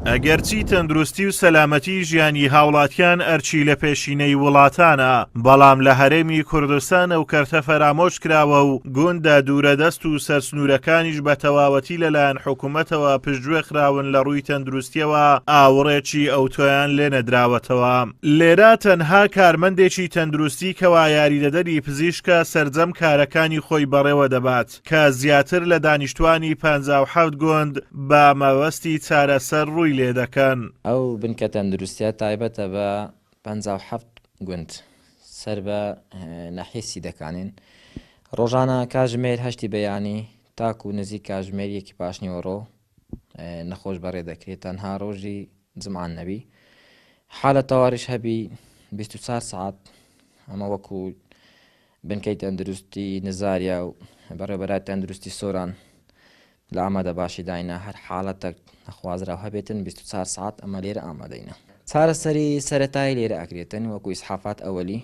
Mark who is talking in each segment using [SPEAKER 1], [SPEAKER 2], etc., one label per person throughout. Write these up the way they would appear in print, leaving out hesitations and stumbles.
[SPEAKER 1] ئەگەرچی تەندروستی و سەلامەتی ژیانی هاوڵاتیان ئەرکی لەپێشینەی وڵاتانە، بەڵام لە هەرێمی کوردستان ئەو کەرتە فەرامۆش کراوە و گوندە دوورەدەست و سەرسنوورەکانیش بە تەواوەتی لەلایەن حکومەتەوە پشتگوێ خراون لە ڕووی تەندروستیەوە ئاوڕێکی ئەوتۆیان لێنەدراوەتەوە. لێرە تەنها کارمەندێکی تەندروستی کەوا یاریدەدەری پزیشکە سەرجەم کارەکانی خۆی بەڕێوە دەبات کە زیاتر لە دانیشتوانی 57 گوند بە مەبەستی چارەسەر ڕووی لێدەکەن.
[SPEAKER 2] ئەو بنکە تەندروستیە تایبەتە بە 57 گوند سەر بە ناحیەی سیدەکانین. ڕۆژانە کاتژمێر هەشتی بەیانی تاکو نزیک کاتژمێر یەکی پاشنیوەڕۆ نەخۆش بەڕێ دەکرێت تەنها ڕۆژی جمعان نەبی حالە تەواریش هەبی 24 سعات ئەمە وەکو بنکەی تەندروستی نزاریا و بەڕێوەبەرای تەندروستی سۆران لە ئامادە باشی داینا هەر حاڵەتەک نەخوازراو هەبێتن 24 سعات ئەمە لێرە ئامادەینە چارەسەری سەتایی لێرە ئەکرێتن وەکو ئیسحافات ئەوەلی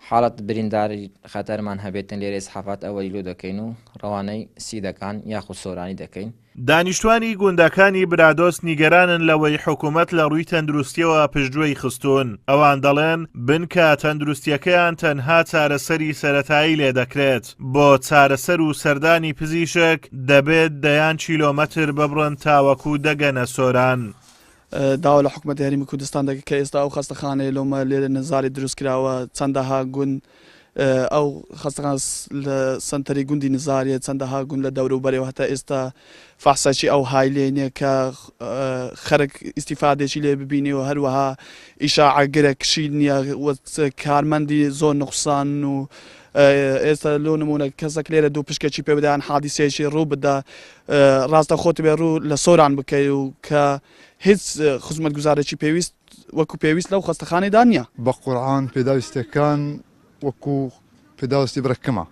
[SPEAKER 2] حاڵەت برینداری خەتەرمان هەبێتن لێرە ئیسحافات ئەوەلی لۆ دەکەین و ڕەوانەی سیدەکان یاخود سۆرانی دەکەین.
[SPEAKER 1] دانیشتوانی گوندەکانی برادۆست نیگەرانن لەوەی حکومەت لە ڕووی تەندروستیەوە پشتگوێی خستوون، ئەوان دەڵێن بنکە تەندروستیەکەیان تەنها چارەسەری سەرەتایی لێدەکرێت، بۆ چارەسەر و سەردانی پزیشک دەبێت دەیان کیلۆمەتر ببڕن تاوەکو دەگەنە سۆران.
[SPEAKER 3] داوا لە حکومەتی هەرێمی کوردستان دەکەین کە ئێستا ئەو خەستەخانەیە لۆمە لێرە نزاری دروست کراوە چەندەها گوند ئەو خەستەخانە لە سەنتەری گوندی نزاریە چەندەها گوند لە دەوروبەرەوە هەتا ئێستا فەحسەکی ئەو های لێ نییە کە خەرک ئیستیفادێکی لێ ببینی و هەروەها ئیشاعە گرەکشی نییە و کارمەندی زۆر نوقسان و ئێستا لۆ نمونە کەسەک لێرە دوو پشکەکی پێ بدەیان حادیسەیەکی ڕوو بدا ڕاستە خۆت بێ ڕوو لە سۆران بکەی و کە هیچ خزمەتگوزارێکی پێویست وەکو پێویست لەو خەستەخانەیدا نییە.
[SPEAKER 4] بە قورعان پێداویستیەکان وەکو پێداوستی بڕێک کەمە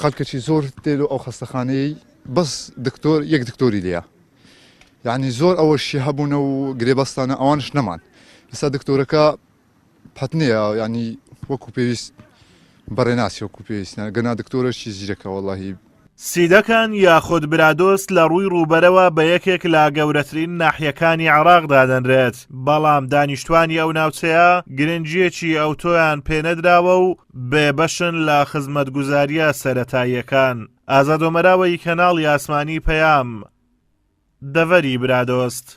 [SPEAKER 4] خەلکەکی زۆر تێ لۆ ئەو خەستەخانەیەی بەس دکتۆر یەک دکتۆری لێیە یعنی زۆر ئەوەشی هەبوونە و گرێبەستانە ئەوانش نەمان ئێستا دکتۆرەکە پەت نییە یعنی وەکو پێویست بەڕێ ناچێ وەکو پێویست گەنا دکتۆرەشی زیرەکە وەڵاهی.
[SPEAKER 1] سیدەکان یاخود برادۆست لە ڕووی ڕووبەرەوە بە یەکێک لە گەورەترین ناحیەکانی عێراق دادەنرێت، بەڵام دانیشتوانی ئەو ناوچەیە گرنگییەکی ئەوتۆیان پێنەدراوە و بێبەشن لە خزمەتگوزارییە سەرەتاییەکان. ئازاد ئۆمەراوەی کەناڵی ئاسمانی پەیام، دەڤەری برادۆست.